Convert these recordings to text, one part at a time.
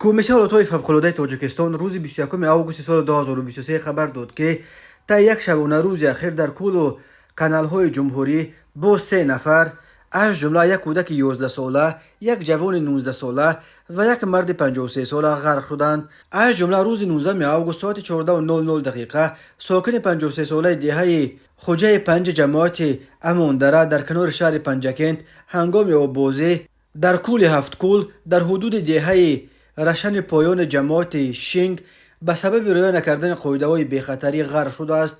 Кумитаи ҳолатҳои фавқулодаи Тоҷикистон рӯзи 21 августи соли 2023 хабар дод, ки тай як шабонарӯзи ахир дар кӯлу каналҳои ҷумҳурӣ боз се нафар, аз ҷумла як кӯдаки 11-сола, як ҷавони 19-сола ва як марди 53-сола ғарқ шуданд. Аз ҷумла рӯзи 19 август соати 14:00 дақиқа сокини 53-солаи деҳаи Хуҷаи Панҷи ҷамоати Амондара дар канори шаҳри Панҷакент ҳангоми оббозӣ дар кӯли Ҳафткӯл дар ҳудуди деҳаи Рашани поёни ҷамоати Шинг ба сабаби риоя накардани қоидаҳои бехатарӣ ғарқ шудааст.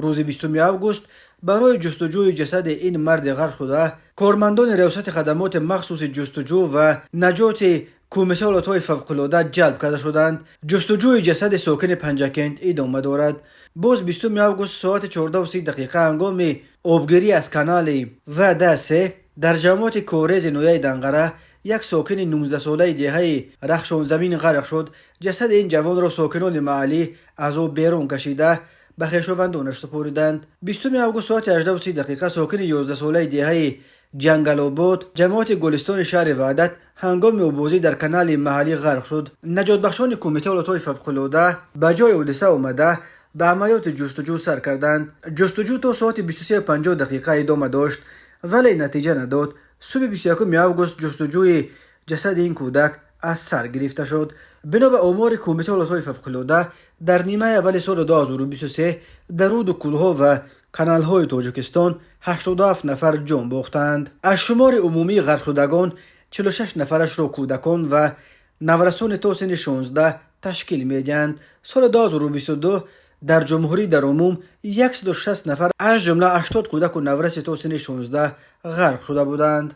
Рӯзи 20 август барои ҷустуҷӯи ҷасади ин марди ғарқшуда кормандони Риёсати хадамоти махсуси ҷустуҷӯ ва наҷоти Кумитаи ҳолатҳои фавқулода ҷалб карда шуданд. Ҷустуҷӯи ҷасади сокини Панҷакент идома дорад. Боз 20 август соати 14:30 дақиқа ҳангоми обгирӣ аз канали ВД3 дар ҷамоати Корези ноҳияи Данғара як сокини 19-солаи деҳаи Рахшонзамин ғарқ шуд. Ҷасади ин ҷавонро сокинони маҳаллӣ аз об берун кашида, ба хешовандонаш супориданд. 20 август соати 18:30 дақиқа сокини 11-солаи деҳаи Ҷангалобод ҷамоати Гулистони шаҳри Ваҳдат ҳангоми оббозӣ дар канали маҳаллӣ ғарқ шуд. Наҷотбахшони Кумитаи ҳолатҳои фавқулода ба ҷои ҳодиса омада, ба амалиёти ҷустуҷӯ сар карданд. Ҷустуҷӯ то соати 23:50 дақиқа идома дошт, вале натиҷа надод. Субҳи 21 август ҷустуҷӯи ҷасади ин кӯдак аз сар гирифта шуд. Бино ба омори Кумитаи ҳолатҳои фавқулода, дар нимаи аввали соли 2023 дар руду кӯлҳо ва каналҳои Тоҷикистон 87 нафар ҷон бохтаанд. Аз шумори умумии ғарқшудагон 46 нафарашро кӯдакон ва наврасони то синни 16 ташкил медиҳанд. Соли 2022 дар ҷумҳурӣ дар умум 160 нафар, аз ҷумла 80 кӯдаку навраси то синни 16 ғарқ шуда буданд.